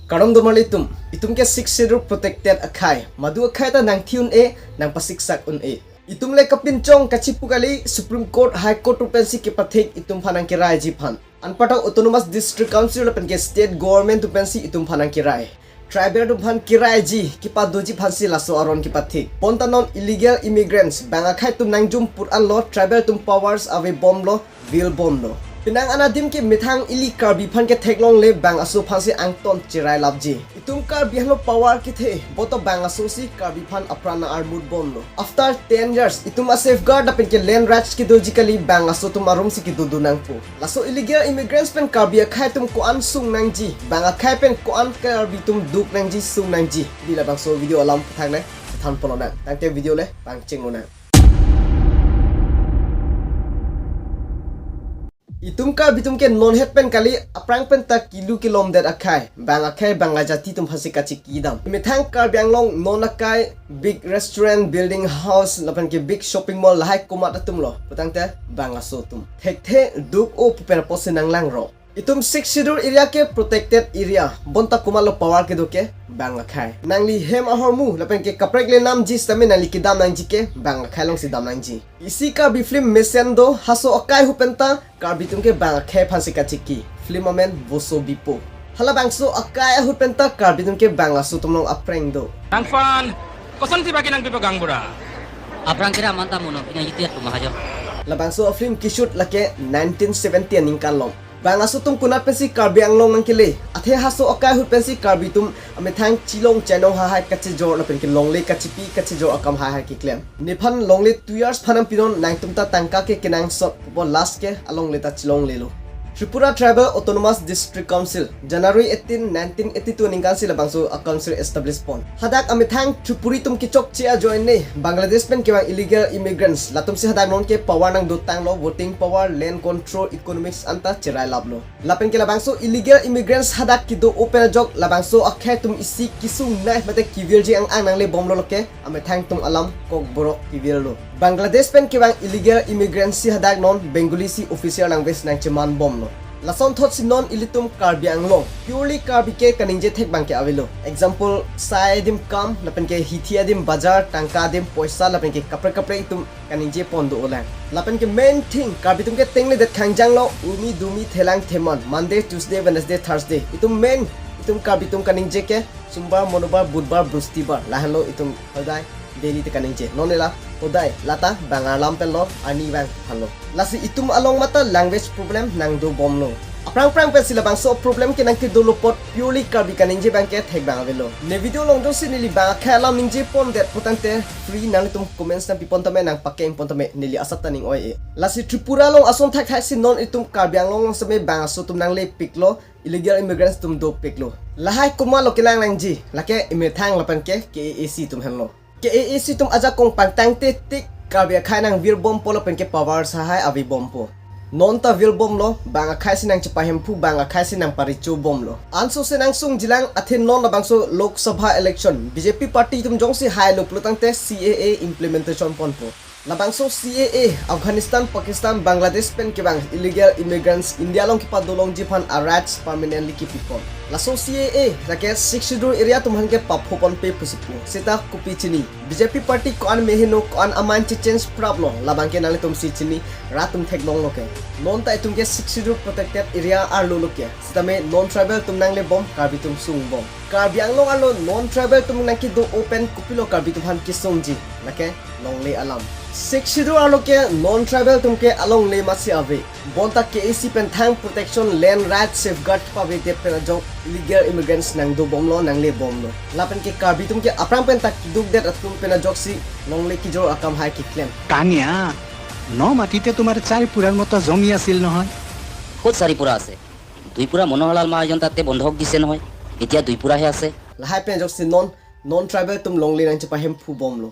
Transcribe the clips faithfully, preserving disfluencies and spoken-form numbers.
Kardom domarli atum, itum ke Sixth Schedule protected akhei. Madu akhei ta nangthi un-e, nangpasiksak un-e. Itum le kapinchong kachipu kali, Supreme Court, High Court atum pensi kepathik itum aphan nangkiraiji aphan. Anparta Autonomous District Council lapen ke State Government atum pensi itum aphan nangkirai. Tribal atum aphan kiraiji, kepadoji aphansi laso aron kepathik. Bonta non illegal immigrants, bang akhei atum nangjum put anlo, tribal atum powers avebomlo, vilbomlo. Penang anadim ke methang ili Karbi aphan ke theklongle, bang aso aphansi angton chirailapji. Itum Karbi henlo power kethe, bonta bang asosi Karbi aphan apran armut bomlo. After ten years, itum a-safeguard lapen ke land rights kedoji kali, bang aso atum arumsi kedo do nangpo. Laso illegal immigrants pen Karbi akhei atum ko-an sung nangji, bang akhei pen ko-an Karbi atum duk nangji, sung nangji. Di labangso video alam pathak le, than polo nang. Tangte video le, pangcheng lo nang. Itum Karbi atum ke non het pen kali, aphrang pen ta kilu kilom det akhei, bang akhei bang ajati atum aphansi kachiki dam. Methang Karbi Anglong non akai big restaurant, building house, lapen ke big shopping mall lahai komat atumlo, putangte bang aso atum. Thekthe duk-o pu pen apotsi nanglangrok. Itum Sixth Schedule area ke protected area, bonta komatlo power kedo ke bang akhei. Nangli hem ahormu lapen ke kaprek le namji sitame nangli kedam nangji ke bang akhei alongsi dam nangji. Isi Karbi film mesen do, haso akai ahut pen ta Karbi atum ke bang akhei aphansi kachiki. Film amen Boso Bipo. Halabangso akai ahut pen ta Karbi atum ke bang aso atum along aphreng do. Nangphan kosonsi bagi nangpipo gaonbura? Aphrang kira manta mono, pina yiti at kumahajo. Labangso a-film ke-shoot lake nineteen seventy aningkan along. Bang aso atum konat pensi Karbi Anglong nangkele? Athe haso akai ahut pensi Karbi atum amethang chilong chainong hahai kachejor lapen ke longle kachipi kachejor akam hahai keklem. Nephan longle two years aphan nangpinon, nangtum ta tangka ke kenangsot pupo, last ke alongle ta chilonglelo. Tripura Tribal Autonomous District Council, January eighteen, nineteen eighty-two aningkansi labangso a-council establish pon. Hadak amethang Tripuri atum kechokche ajoine, Bangladesh pen kevang illegal immigrants, latumsi hadak non ke power nangdotanglo, voting power, land control, economics anta chirailaplo. Lapen ke labangso illegal immigrants hadak kedo-o pen ajok, labangso akhei atum isi kesungnei mate kevirji ang-ang nanglebomlo lake, amethang atum alam kokborok kevirlo. Bangladesh pen kevang illegal immigrants si hadak non Bengali si official language nangchemanbomlo. Lasonthotsi non ilitum Karbi Anglong, purely Karbi ke kaningje thek abang ke avelo. Example, sai adim kam, lapen ke hithi adim bajar, tangka adim poisa, lapen ke kaprek kaprek itum kaningje pon do-olang. Lapen ke main thing, Karbi atum ke tengledet khangjanglo, urmi, durmi, thelang, theman, Monday, Tuesday, Wednesday, Thursday. Itum main, itum Karbi atum kaningje ke, Sombar, Mongolbar, Budbar, Brihospotbar. Lahenlo itum hodai daily te kaningje. Non ela hodai lata bang alam penlo, arni vang aphanlo. Lasi itum along mate language problem nangdobomlo. Aphrang phrang pensi labangso problem ke nangkedolo apot purely Karbi kaningje abang ke thek abang avelo. Ne video along dosi neli bang akhei alam ningje pondet putangte free, nanglitum comments nangpipon tame, nangpakeng pon tame, neli asap ta ning oi-e. Lasi Tripura along ason thakthak si non itum Karbi Anglong along seme bang aso atum nanglepiklo, illegal immigrants atum dopiklo. Lahai komatlo kelang nangji, lake imethang lapen ke K A A C atum henlo. K A A C atum ajakong pangtangte tik Karbi akhei nangvirbompo lapen ke power hahai avebompo. Non ta virbomlo, bang akhei si nangchepahemphu, bang akhei si nangparichobomlo. Ansose nangsungjilang, athe non labangso Lok Sabha election, B J P party atum jongsi hailo pulotangte C A A implementation ponpo. Labangso C A A, Afghanistan, Pakistan, Bangladesh pen kevang illegal immigrants India along kepadolongji aphan a-rights permanently kepipon. Laso C A A, lake Sixth Schedule area atum aphan ke paphoponpe pusi pu. Seta kopi chini? B J P party ko-an meheno, ko-an aman chechange praplo, labang ke nanglitumsi chini, rat atum theklonglo ke. Non ta itum ke Sixth Schedule protected area arlo lo ke. Sitame non-tribal atum nanglebom, Karbi atum sungbom. Karbi Anglong arlo non-tribal atum nangkedo-o pen kopilo Karbi atum aphan kesungji? Lake longle alam. Sixth Schedule arlo ke non-tribal atum ke alongle masi ave. Bonta K A A C pen thang protection, land rights safeguard pavedet pen ajok illegal immigrants nangdobomlo, nanglebomlo. Lapen ke Karbi atum ke aphrang pen ta kedukdet atum pen ajoksi longle kejor akam hai keklem. Kania, ন মাটিতে তোমাৰ চাৰি পুৰাৰ মতো জমি আছিল নহয়। ক'ত চাৰি পুৰা আছে? দুই পুৰা মনোহৰলাল মহাজন তাতে বন্ধক দিছে নহয়, এতিয়া দুই পুৰাহে আছে। Lahai pen ajoksi non, non-tribal atum longle nangchepahemphu bomlo.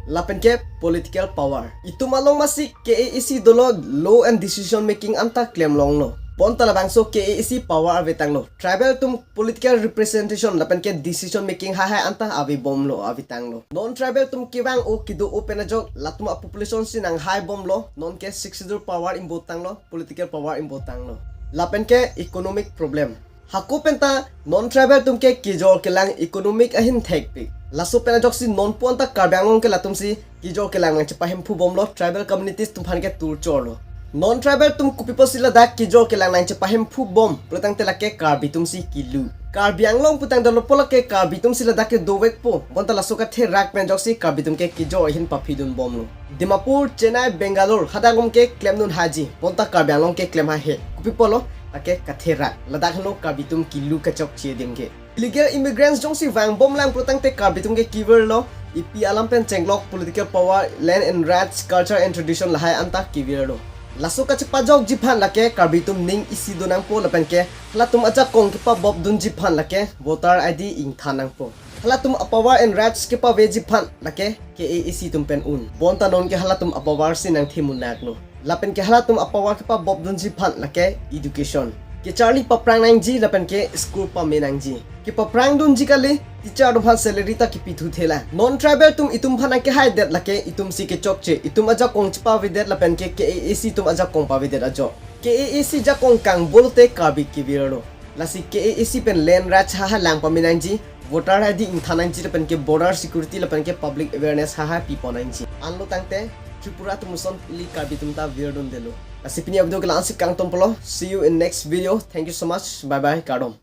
Lapen ke political power. Itum along masi K A A C dolo, law and decision making anta klemlonglo. Bonta labangso K A A C power avetanglo. Tribal atum political representation lapen ke decision making hahai anta avebomlo, avetanglo. Non-tribal atum kevang-o kedo-o pen ajok latum a-population si nanghaibomlo, non ke Sixth Schedule power imbotanglo, political power imbotanglo. Lapen ke economic problem. Hako penta non-tribal atum ke kejor kelang economic ahin thekpik. Laso pen ajoksi non puan ta Karbi Anglong ke latumsi kejor kelang nangchepahemphu bomlo, tribal communities atum aphan ke torture lo. Non-tribal atum kopi apotsi ladak kejor kelang nangchepahemphu bom pulotangte lake Karbi atumsi kilu. Karbi Anglong putang dolo po lake Karbi atumsi ladak ke dovekpo. Bonta laso katherak pen ajoksi Karbi atum ke kejor ahin paphidun bomlo. Dimapur, Chennai, Bangalore hadak atum ke klemdun haji. Bonta Karbi Anglong ke klem hahe. Kopi apotlo? Lake katherak. Ladak henlo Karbi atum kilu kechokche adim ke. Illegal immigrants jongsi vangbomlang pulotangte Karbi atum ke kevirlo. Epi alam pen chenglok political power, land and rights, culture and tradition lahai anta kevirlo. Laso kachepajokji aphan lake Karbi atum ning isi do nangpo lapen ke halatum ajakong kepabopdunji aphan lake voter I D ingthan nangpo. Halatum apower and rights kepaveji aphan lake K A A C atum pen un. Bonta non ke halatum apower si nangthimun laklo. Lapen ke halatum apower kepabopdunji aphan lake education. Kecharli paprang nangji lapen ke school pame nangji. Kepaprangdunji kali, teacher atum aphan salary ta kepithu thela. Non-tribal atum itum aphan nangkehaidet lake itumsi kechokche, itum ajakong chepavedet lapen ke K A A C atum ajakong pavedet ajok. K A A C jakong kangbolote Karbi kevirlo. Lasi K A A C pen land rights haha lang pame nangji, voter I D ingthan nangji lapen ke border security lapen ke public awareness haha pipon nangji. Anlo tangte Tripura atum ason ili Karbi atum ta virdundelo. Lasi pini a-video ke la-ansi kangtompolo. See you in next video. Thank you so much. Bye bye. Kardom.